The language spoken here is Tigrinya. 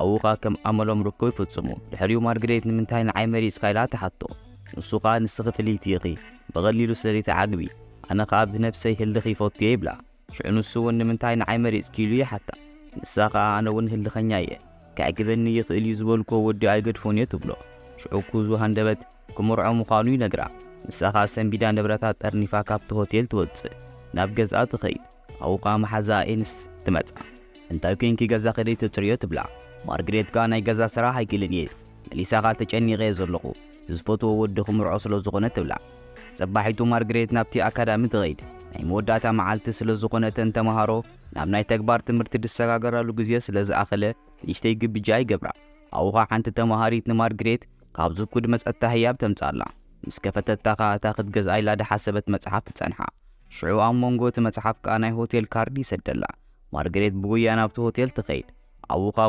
ኣብኡ ኸኣ ከም ኣመሎም ርክብ ይፍጽሙ። ድሕሪኡ ማርግሬት "ንምንታይ ንዓይ መሪጽካ?" ኢላ ትሓቶ። ንሱ ኸኣ "ንስኺ ፍልይቲ ኢኺ፣ ብቐሊሉ ስለ ዘይትዓግቢ፣ ኣነ ኸኣ ብነብሰይ ህልኽ ይፈቱ እየ" ይብላ። ሽዑ ንሱ እውን "ንምንታይ ንዓይ መሪጽኪ?" ኢሉ ይሓታ። ንሳ ኸኣ "ኣነ እውን ህልኸኛ እየ፣ ከዕግበኒ ይኽእል እዩ ዝበልክዎ ወዲ ኣይገድፎን እየ" ትብሎ። ሽዑ ኩዙ ሃንደበት ክምርዖ ምዃኑ ይነግራ። ንሳ ኸኣ ሰንቢዳ ንብረታ ጠርኒፋ ካብቲ ሆቴል ትወጽእ፣ ናብ ገዝኣ ትኸይድ። ኣብኡ ኸኣ መሓዛ ኤንስ ትመጻ። "እንታይ ኮንኪ ገዛኺ ደይተጽርዮ?" ትብላ። ማርግሬት ከኣ "ናይ ገዛ ስራሕ ኣይክእልን እየ፣ መሊሳ ኸኣ ተጨኒቐ እየ ዘለኹ፣ ዝፈትዎ ወዲ ክምርዖ ስለ ዝኾነ" ትብላ። ጸባሒቱ ማርግሬት ናብቲ ኣካዳሚ ትኸይድ። ናይ መወዳእታ መዓልቲ ስለ ዝኾነ እተን ተመሃሮ ናብ ናይ ተግባር ትምህርቲ ዝሰጋገራሉ ግዜ ስለ ዝኣኸለ ንእሽተይ ግብጃ ይገብራ። ኣብኡ ኸኣ ሓንቲ ተመሃሪት ንማርግሬት ካብ ዝኩ ድመጸታ ህያብ ተምጻኣላ። ምስ ከፈተታ ኸኣ እታ ክትገዝኣ ኢላ ድሓሰበት መጽሓፍ ትጸንሓ። ሽዑ ኣብ መንጎ እቲ መጽሓፍ ከኣ ናይ ሆቴል ካርድ ይሰደላ። ማርግሬት ብጉያ ናብቲ ሆቴል ትኸይድ። ኣብኡ ኸኣ